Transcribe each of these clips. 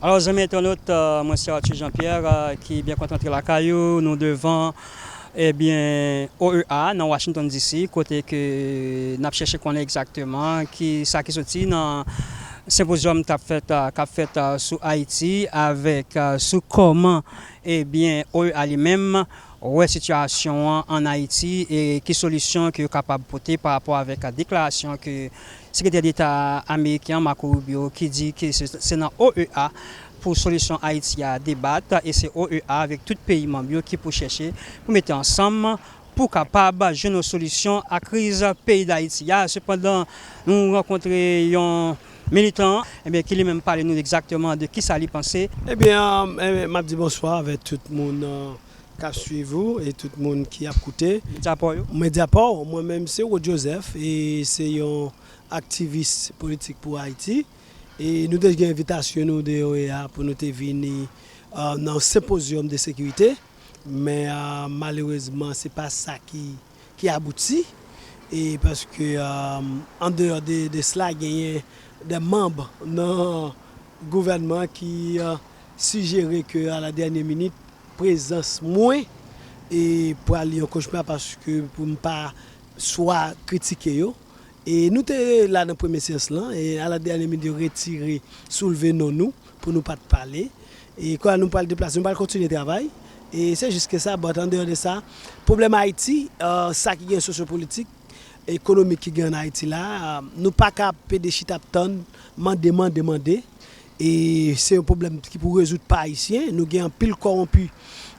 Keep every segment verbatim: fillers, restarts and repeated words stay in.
Alò, zanmi entènot, euh, mwen se Arthur Jean-Pierre, euh, ki byen kontan antre lakay ou. Nou devan, ebyen, O E A nan Washington D C, kote ke n ap chèche konnen egzakteman ki sa ki soti nan senpozyòm t ap fèt, euh, k ap fèt, euh, sou Ayiti, avèk, euh, sou kòman, ebyen, O E A li menm wè sitiyasyon an ann Ayiti e ki solisyon ke yo kapab pote pa rapò avèk deklarasyon ke Sekretè Deta ameriken an, Marco Rubio, ki di ke se, se nan O E A pou solisyon Ayiti a debat, e se O E A avèk tout peyi manm yo ki pou chèche pou mete ansanm pou kapab jwenn yon solisyon a kriz peyi Dayiti a. Sepandan, nou rankontre yon militan, ebyen, ki li menm pale nou egzakteman de kisa li panse. Ebyen, m ap di bonswa avèk tout moun, euh, k ap swiv ou e tout moun ki ap koute. Medya pa w yo. Medya pa w, mwen menm se Rod Joseph, e se yon aktivis politik pou Ayiti. E nou te gen envitasyon nou de O E A pou nou te vini, euh, nan senpozyòm de sekirite, men, euh, malerezman, se pa sa ki, ki abouti. E paske, euh, andeyò de, de sela, genyen de manm nan gouvènman ki, euh, sijere ke a la dènyè minit, prezans mwen e pral yon kochma paske pou m pa swa kritike yo. E nou te la nan premye seyans lan, e a la dènyè minit yo retire, soulve non nou pou nou pa t pale. E kounye a nou pral deplase, nou pral kontinye travay. E se jis ke sa, but andeyò de sa, pwoblèm Ayiti, euh, sa ki gen sosyopolitik, ekonomik ki gen ann Ayiti la, euh, nou pa ka pede chita ap tann, mande, mande, mande. E se yon pwoblèm ki pou rezoud pa Ayisyen. Nou gen anpil kòwonpi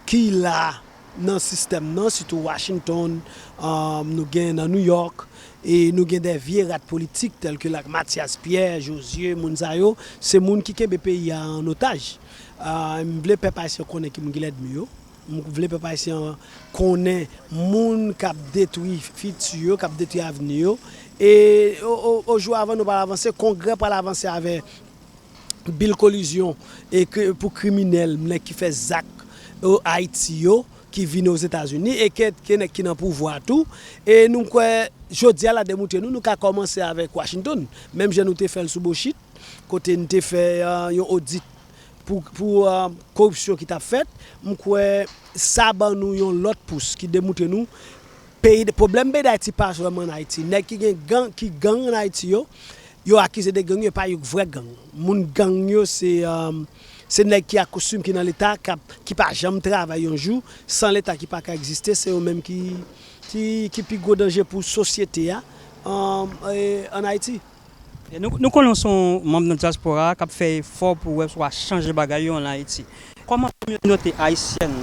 ki la nan sistèm nan, sitou Washington, um, nou gen nan New York, e nou gen de vye rat politik tèl ke la Mathias Pierre, Josué, moun sa yo, se moun ki kenbe peyi a an otaj. Ah, m vle pèp ayisyen konnen ki moun ki lènmi yo. M vle pèp ayisyen konnen moun k ap detwi fiti yo, k ap detwi avni yo. E o, o, o jou avan nou pral avanse, Kongrè pral avanse avè bil kolizyon e ke, pou kriminèl, nèg ki fè zak o Ayiti yo, ki vini Ozetazini, e ke, ke nèg ki nan pouvwa tou. E nou kwè, jodi a la demoutre nou, nou ka kòmanse avèk Washington, menm jan nou te fè l sou Bochit, kote n te fè, euh, yon odit pou, pou, euh, koripsyon ki t ap fèt. M kwè sa ban nou yon lòt pous ki demoutre nou peyi, pwoblèm peyi Dayiti pa sèlman ann Ayiti. Nèg ki gen gang, ki gang ann Ayiti yo, yo akize de gang yo, e pa yo k vrè gang. Moun gang yo se, um, se nèg ki ak kostim ki nan Leta, k ap, ki pa janm travay yon jou, san Leta ki pa ka egziste, se yo menm ki, ki, ki pi gwo danje pou sosyete a, um, e, ann Ayiti. E nou, nou konnen w se yon manm nan dyaspora k ap fè efò pou wè si w a chanje bagay yo ann Ayiti. Kòman kominote ayisyèn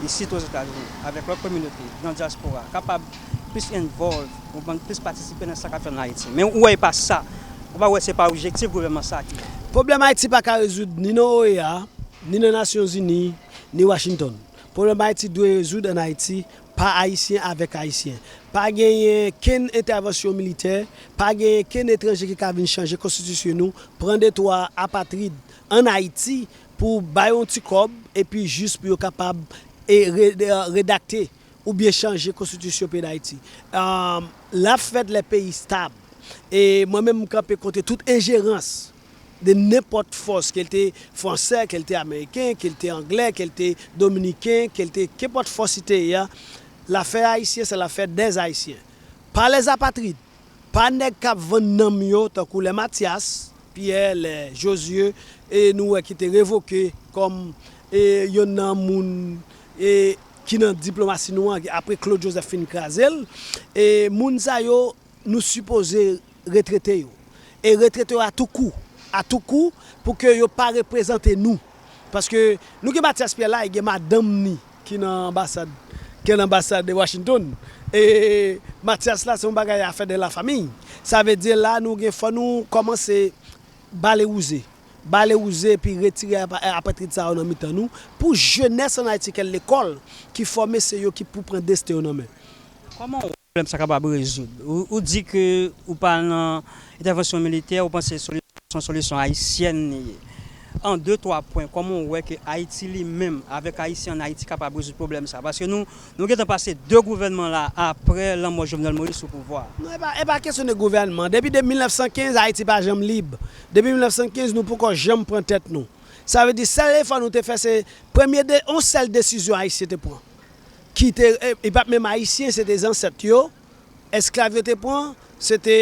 isit Ozetazini avèk lòt kominote nan dyaspora kapab plis involve, ou konprann, plis patisipe nan sa k ap fèt ann Ayiti? Men ou wè e pa sa, ou pa wè se pa objektif gouvènman sa ki. Pwoblèm Ayiti pa ka rezoud ni nan O E A, ni nan Nasyonzini, ni Washington. Pwoblèm Ayiti dwe rezoud ann Ayiti pa Ayisyen avèk Ayisyen. Pa genyen kenn entèvansyon militè, pa genyen kenn etranje ki ka vin chanje konstitisyon nou, pran de twa apatrid ann Ayiti pou ba yo yon ti kòb, epi jis pou yo kapab e re-, e, redakte oubyen chanje konstitisyon peyi Dayiti. Am, l ap fèt lè peyi stab. E mwen menm, m kanpe kont tout enjerans de nenpòt fòs, ke l te fransè, ke l te ameriken, ke l te anglè, ke l te dominiken, ke l te kenpòt fòs li te ye a. Lafè ayisyen, se lafè dè Ayisyen. Pa lè apatrid, pa nèg k ap vann nanm yo, tankou lè Mathias Pierre, lè Josué, e nou wè ki te revoke kòm, e, yonn nan moun, e, ki nan diplomasi nou an, apre Claude Joseph fin kraze l. E moun sa yo, nou sipoze retrete yo. E retrete yo a tou kou, a tou kou, pou ke yo pa reprezante nou. Paske nou gen Mathias Pierre la, e gen madanm ni ki nan anbasad, ki nan anbasad de Washington. E Mathias la, se yon bagay afè de la famiy. Sa vle di la, nou gen, fò nou kòmanse bale wouze. Bale wouze, epi retire apa-, apatrid sa yo nan mitan nou. Pou jenès ann Ayiti, ke lekòl ki fòme, se yo ki pou pran desten yo nan men. Kòman w wè pwoblèm sa kapab rezoud? Ou, ou di ke ou pa nan entèvansyon militè, ou panse solisyon, se yon solisyon ayisyèn li ye. An de twa pwen, kòman w wè ke Ayiti li menm, avèk Ayisyen ann Ayiti, kapab rezoud pwoblèm sa? Paske nou, nou gentan pase de gouvènman la apre lanmò Jovenel Moïse sou pouvwa a. Non, e pa, e pa kesyon de gouvènman. Depi de mil nèf san kenz, Ayiti pa janm lib. Depi mil nèf san kenz, nou poko janm pran tèt nou. Sa vle di, sèl efò nou te fè, se premye de, yon sèl desizyon Ayisyen te pran. Ki te, e, e pa t menm Ayisyen, se te zansèt yo. Esklav yo te pran, se te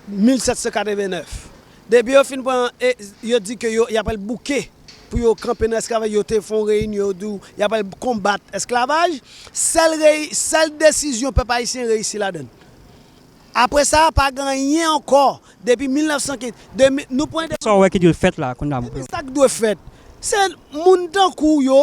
mil sèt san katreven nèf. Depi yo fin pran, e, yo di ke yo, y ap al bouke pou yo kanpe nan esklavaj, yo te fè yon reyinyon, yo di w y ap al konbat esklavaj. Sèl rey-, sèl desizyon pèp ayisyen reyisi ladan l. Apre sa, pa gen anyen ankò. Depi mil nèf san kenz, de mi-, nou pran. Sa w wè ki dwe fèt la, kounye a? Depi sa k dwe fèt, se moun tankou w yo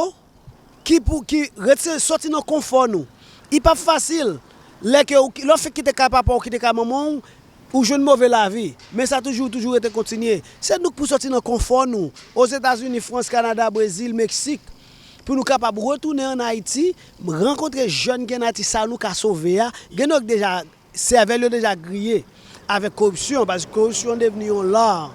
ki pou, ki rete, soti nan konfò nou. Li p ap fasil. Lè ke w, lè w fèk kite kay papa w, kite kay manman w, ou jwenn move lavi. Men sa toujou, toujou rete kontinye. Se nou k pou soti nan konfò nou. Ozetazini, Frans, Kanada, Brezil, Meksik, pou nou kapab retounen ann Ayiti, rankontre jèn ki ann Ayiti, sa nou ka sove a. Gen nèg deja, sèvèl yo deja griye avèk koripsyon, paske koripsyon devni yon lar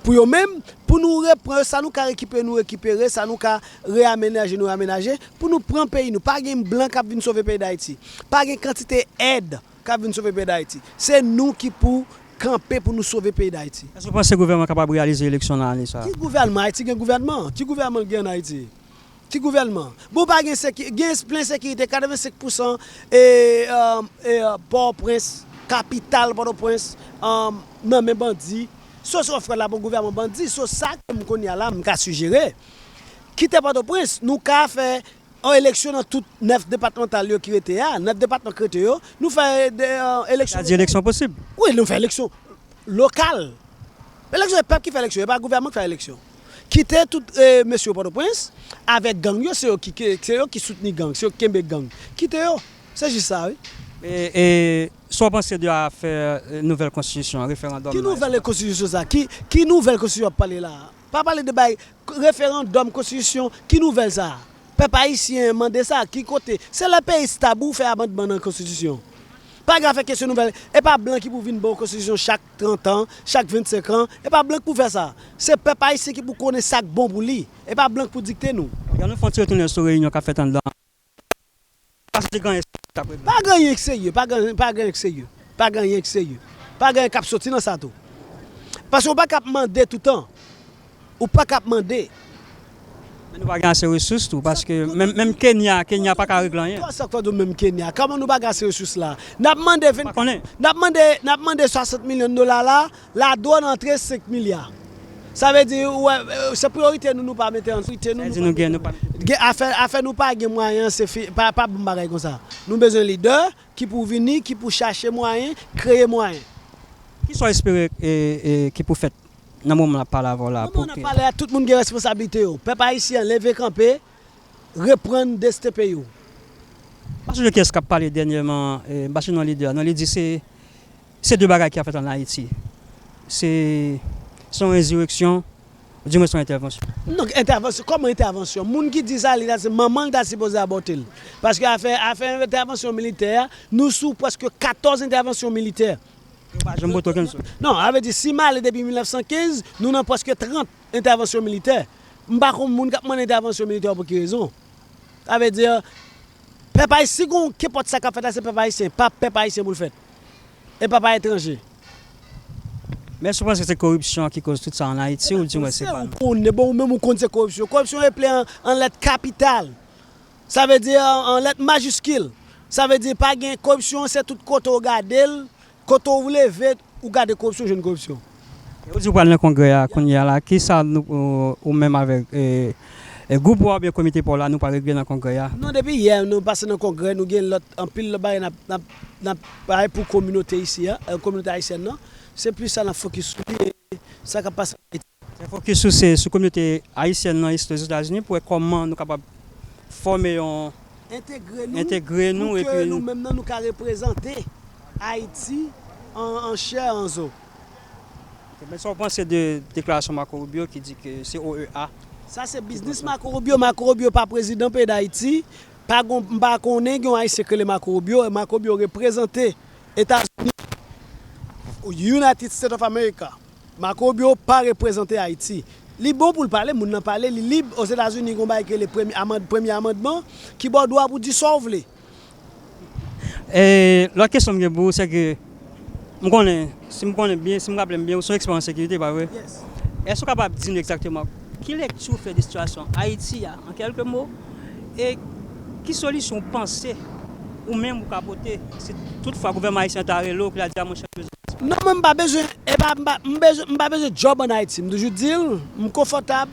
pou yo menm, pou nou repran yo, sa nou ka rekipere, nou rekipere, sa nou ka reyamenaje, nou reyamenaje, pou nou pran peyi nou. Pa gen blan k ap vin sove peyi Dayiti. Pa gen kantite èd k ap vin sove peyi Dayiti. Se nou ki pou kanpe pou nou sove peyi Dayiti. Èske w panse gouvènman kapab reyalize eleksyon nan ane sa a? Ki gouvènman? Ayiti gen gouvènman? Ki gouvènman l gen ann Ayiti? Ki gouvènman? Bon, pa gen seki-, gen plen sekirite, katrevensenk pousan, e, e, e, Pòtoprens, kapital Pòtoprens, e, nan men bandi. So, so, frè la, bon, gouvènman bandi. So, sa ke m kounye a la, m ka sijere. Kite Pòtoprens, nou ka fè yon eleksyon nan tout nèf depatmantal yo ki rete a, nèf depatman ki rete yo, nou fè de, e, eleksyon. Sa di eleksyon posib? Wi, nou fè eleksyon lokal. Eleksyon, se pèp ki fè eleksyon, e pa gouvènman ki fè eleksyon. Kite tout, e, mesye Pòtoprens avèk gang yo, se yo ki, ki, se yo ki soutni gang, se yo ki kenbe gang. Kite yo. Se jis sa, wi. E, e, sa w panse de afè, e, nouvèl konstitisyon an, referandòm la? Ki nouvèl konstitisyon sa? Ki, ki nouvèl konstitisyon w ap pale la a? Pa pale de bay referandòm, konstitisyon, ki nouvèl sa a? Pèp ayisyen mande sa, ki kote? Se lè peyi stab ou fè amandman nan konstitisyon. Pa gen afè kesyon nouvèl. E pa blan ki pou vin ba w konstitisyon chak trant an, chak vennsenk an. E pa blan ki pou fè sa. Se pèp ayisyen ki pou konnen sa k bon pou li. E pa blan ki pou dikte nou. Ann nou fè yon ti retounen sou reyinyon k ap fèt anndan. Pa santi gen anyen serye k ap regle. Pa gen anyen k serye, pa gen, pa gen anyen k serye. Pa gen anyen k serye. Pa gen anyen k ap soti nan sa tou. Paske w pa ka ap mande toutan. Ou pa ka ap mande. Men nou pa gen ase resous tou, paske menm, menm Kenya, Kenya pa ka regle anyen. Sa k fè w di w menm Kenya? Kòman nou pa gen ase resous la? N ap mande ven-, n ap mande, n ap mande swasant milyon dola la, ladwòn antre senk milya. Sa vle di, ou wè, e, se priyorite nou, nou pa mete an priyorite nou. Sa vle di nou gen, nou pa mete. Gen afè, afè nou pa gen mwayen, se fi-, pa, pa bon bagay konsa. Nou bezwen lidè ki pou vini, ki pou chache mwayen, kreye mwayen. Kisa w espere, e, e, ki pou fèt nan moman n ap pale avè w la? Nan moman n ap pale a, tout moun gen responsablite yo. Pèp ayisyen an leve kanpe, reprann desten peyi w. M pa sonje kiyès k ap pale dènyèman, e, m pa sonje non lidè a. Non, li di se, se de bagay ki ap fèt ann Ayiti. Se, se yon ensireksyon, di mwen se yon entèvansyon. Non, entèvansyon, kòman entèvansyon? Moun ki di sa, li ta se manman l ta sipoze abòte l. Paske afè, afè entèvansyon militè a, nou sou prèske katòz entèvansyon militè. Yo pa janm pote okenn sou. Non, sa vle di, si m ale depi mil nèf san kenz, nou nan prèske trant entèvansyon militè. M pa konn moun k ap mande entèvansyon militè pou ki rezon. Sa vle di, pèp ayisyen, si gon kenpòt sa k ap fèt la, se pèp ayisyen, pa pèp ayisyen pou l fèt. E pa pa etranje. Men èske w panse se koripsyon ki koz tout sa ann Ayiti, ou di mwen se pa nou? Ou konnen, bon, ou menm ou konn se koripsyon. Koripsyon eple an, an lèt kapital. Sa vle di an, an lèt majiskil. Sa vle di pa gen koripsyon, se tout kote w gade l, kote w leve, ou gade koripsyon, jwenn koripsyon. Ou di w pral nan kongrè a kounye a la, kisa nou, ou, ou menm avèk, e, e, gwoup ou a oubyen komite pa w la, nou pral regle nan kongrè a? Non, depi yè nou pase nan kongrè, nou gen lòt, anpil lòt bagay n ap, n ap, n ap bay pou kominote isi a, e, kominote ayisyèn nan. Se plis sa n ap fokis sou li, e sa k ap pase ann Ayiti. Se fokis sou, se sou kominote ayisyèn nan Ozetazini pou wè kòman nou kapab fòme yon, entegre nou, entegre nou pou ke epi nou menm nan nou ka reprezante Ayiti an, an chè, an zo. Ok, men sa w panse de deklarasyon Marco Rubio ki di ke se O E A? Sa se biznis Marco Rubio. Marco Rubio pa prezidan peyi Dayiti. Pa gon, m pa konnen gen yon ayisyen k rele Marco Rubio. Marco Rubio reprezante Etazini, United States of America. Marco Rubio pa reprezante Ayiti. Li bon pou l pale, moun nan pale, li lib. Ozetazini, gen yon bagay ki rele premye amand-, premye amandman, ki ba w dwa pou di sa w vle. E lòt kesyon m gen pou ou, se ke m konnen, si m konnen byen, si m raple m byen, ou se yon eksperyans sekirite, pa vre? Èske w kapab di nou egzakteman ki lekti w fè de sitiyasyon Ayiti a, an kèlke mo, e ki solisyon w panse ou menm ou ka pote si toutfwa gouvènman ayisyen ta rele w pou l di a monchè, m bezwen... Non, mwen m pa bezwen, e pa, m pa, m bezwen, m pa bezwen djòb ann Ayiti. M toujou di l, m konfòtab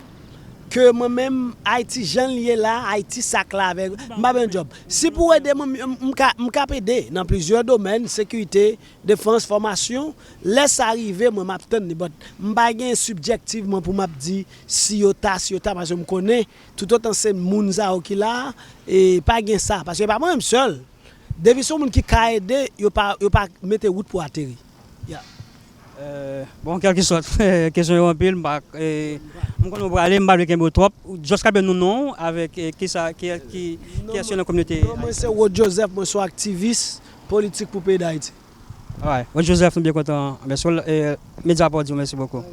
ke mwen menm, Ayiti jan l ye la, Ayiti sa k la avèk, m pa bezwen djòb. Si pou ede mwen, m, m ka, m ka ede nan plizyè domèn, sekirite, defans, fòmasyon. Lè sa rive, mwen m ap tann li, but m pa gen sibjektivman pou m ap di si yo ta, si yo ta, paske m konnen toutotan se moun sa yo ki la, e pa gen sa, paske e pa mwen menm sèl. Depi se yon moun ki ka ede, yo pa, yo pa mete wout pou ateri. Yeah. Bon, kèlkesòt, kesyon yo anpil, m pa, e, m konnen w prale, m pa vle kenbe w twòp. Just raple nou non w avèk, e, kisa, ki, ki, ki èske nan kominote... Non, mwen se Rod Joseph, mwen se yon aktivis politik pou peyi Dayiti. Alright. Rod Joseph, nou byen kontan. Mèsi, e, Mediaport di w mèsi bokou.